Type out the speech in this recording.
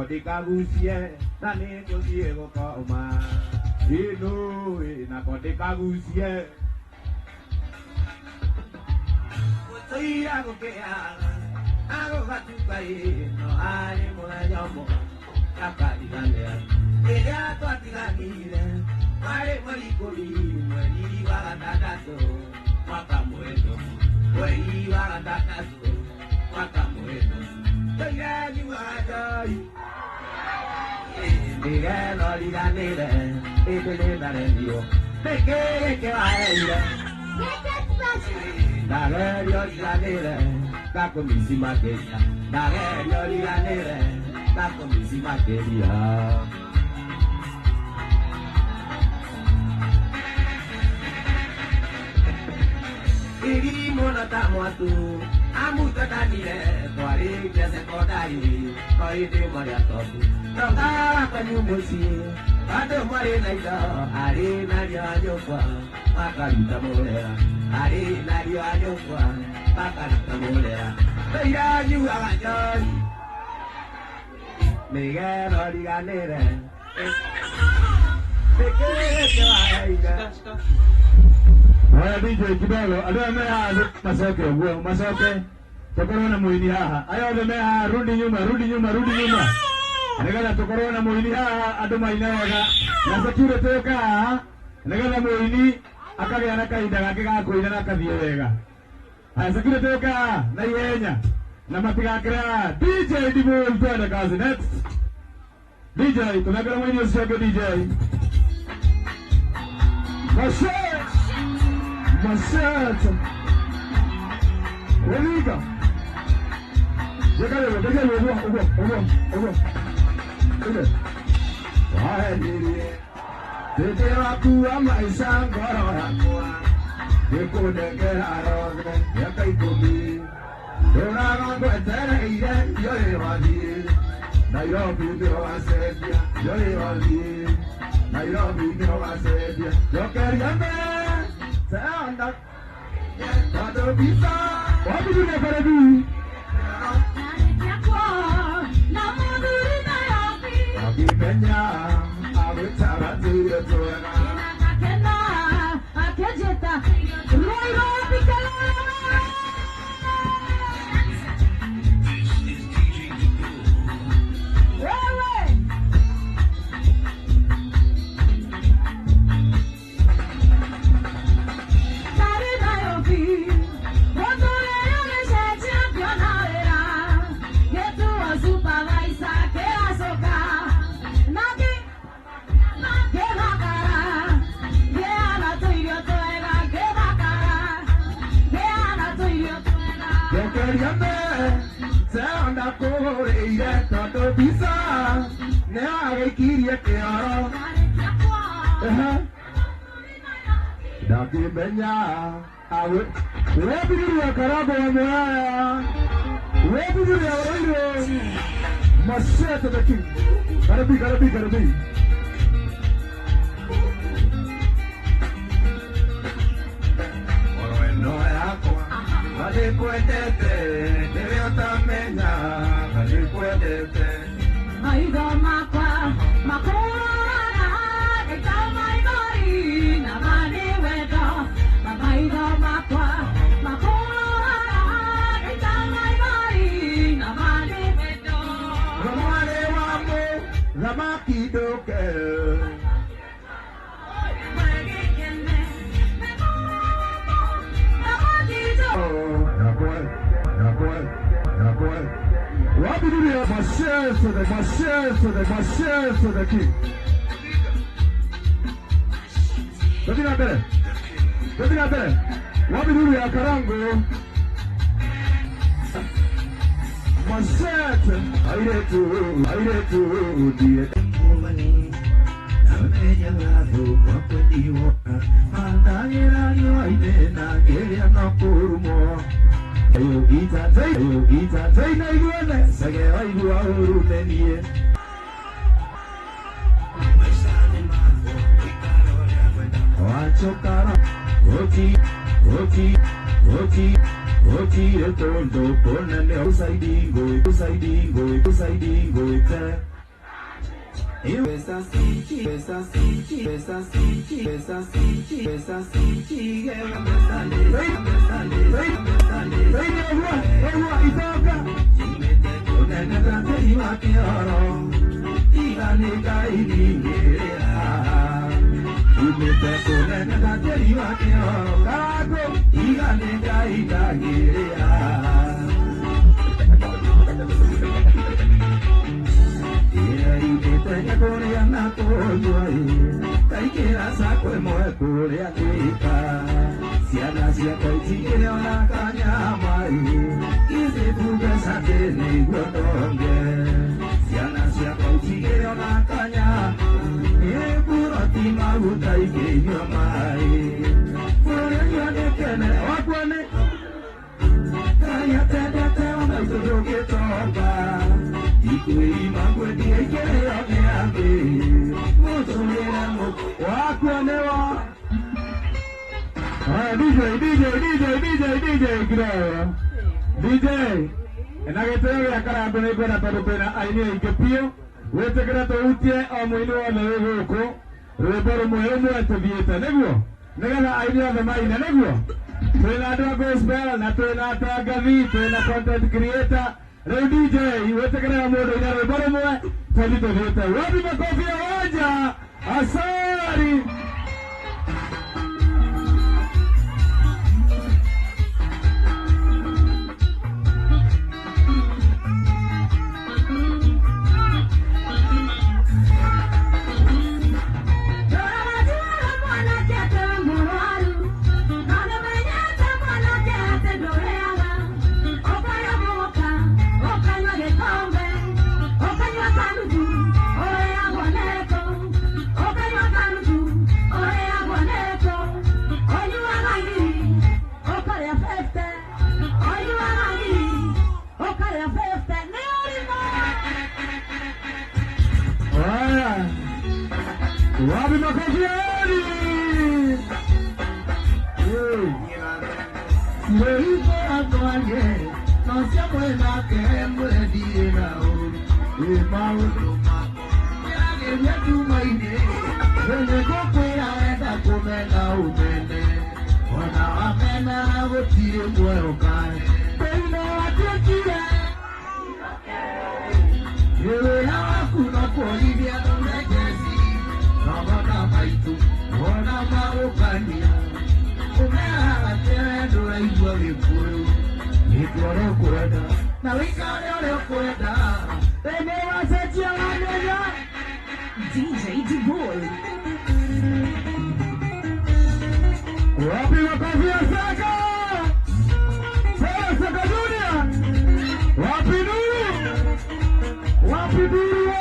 ndikagucie na nĩ ngũthiĩ gũkoma ĩnũĩ nako ndikagucie gũtũira gũkĩaga agũgatuka ĩno arĩ mũthenya ũmwe akariganĩra rĩrĩa twatiganire warĩ mweri ikũmi mweri wa gatandatũ mwaka mũhĩtũku mweri wa gatandatũ mwaka mũhĩtũku tũire nyuaga njohi nĩgetha ũriganĩre ĩndĩ nĩndaremirwo nĩkĩ gĩkĩ waheire ndageria ũriganĩre ngakũmici makĩria ndageria ũriganĩre ngakũmici makĩria. Irimũ na ta mwatũ amutũtanire twarĩkia sekondari no ĩndĩ mwarĩ atongu ndokaga kwanyu mũciĩ andũ mwarĩ na indo arĩ nario a nyũkwa makaruta mũrera arĩ nario a nyũkwa makaruta mũrera tũira nyuaga njohi nĩgetha ũriganĩre nĩkĩ gĩkĩ waheire. Haya DJ kidogo, andũ aya me haha macoke ũguo, macoke tũkorwo na mũini haha. Aya othe me haha, rudi nyuma, rudi nyuma, rudi nyuma, nĩgetha tũkorwo na mũini haha, andũ maine wega na security yũke haha, nĩgetha mũini akagĩa na kahinda gake ga kũina na akathiĩ wega. Haya, security yũke haha na ihenya na matigakĩre haha. DJ Dibul, twende kazi. Next DJ, tunagera mũini ũcio ũngĩ DJ. Mashe! Machete! Weliga! Jekale, jekale, ugo, ugo, ugo, ugo. Ugo. Waenirie tĩtĩ waku wa maica ngoro yakwa ngĩkũnengera yothe mĩaka ikũmi ndũraga ngwetereire ndiũrĩ wathiĩ Nairobi nĩho wacenjia ndiũrĩ wathiĩ Nairobi nĩho wacenjia njokeria mbeca tondũ mbica Wapi dunia karibu? Akimenya agwĩtaga tũirio twega. This is DJ Dibul. Njokeria mbeca ndakũgũrĩire tondũ mbica nĩwagĩikirie kĩoro. Ehe. Ndakĩmenya agwĩ Wapi dunia karago wa Mwaya? Wapi dunia Wairo? Machete the king. Karibi, karibi, karibi. Ngoro ĩno yakwa nĩkwendete nĩwe ũtamenya nĩkwendete. Maitho makwa makũrora ngaita maithori na marĩ wendo maitho makwa makũrora ngaita maithori na marĩ wendo. Mwarĩ wa mũthamaki ndũke. Wapi dunia Machete the Machete the Machete the king. Tũthiĩ na mbere. Tũthiĩ na mbere. Wapi dunia Karango? Machete. Airĩtu airĩtu ndiĩ DJ na gĩtĩo gĩa Karangũ nĩ ngwenda tondũ twĩna aini aingĩ biũ wĩtĩkĩre tũhutie o mũini wothe wĩ gũkũ rwĩmbo rũmwe rũmwe tũthiĩte nĩguo nĩgetha aini othe maine nĩguo twĩna andũ a gospel na twĩna atangathi twĩna content creator rĩu DJ wĩtĩkĩre o mũndũ aine rwĩmbo rũmwe tũthiĩ tũthiĩte. Wapi makofi ya wanja asari. Wapi makofi ya Eli? DJ Dibul. Wapi makofi ya Saka? Saka Junior. Wapi Nuru? Wapi Nuru?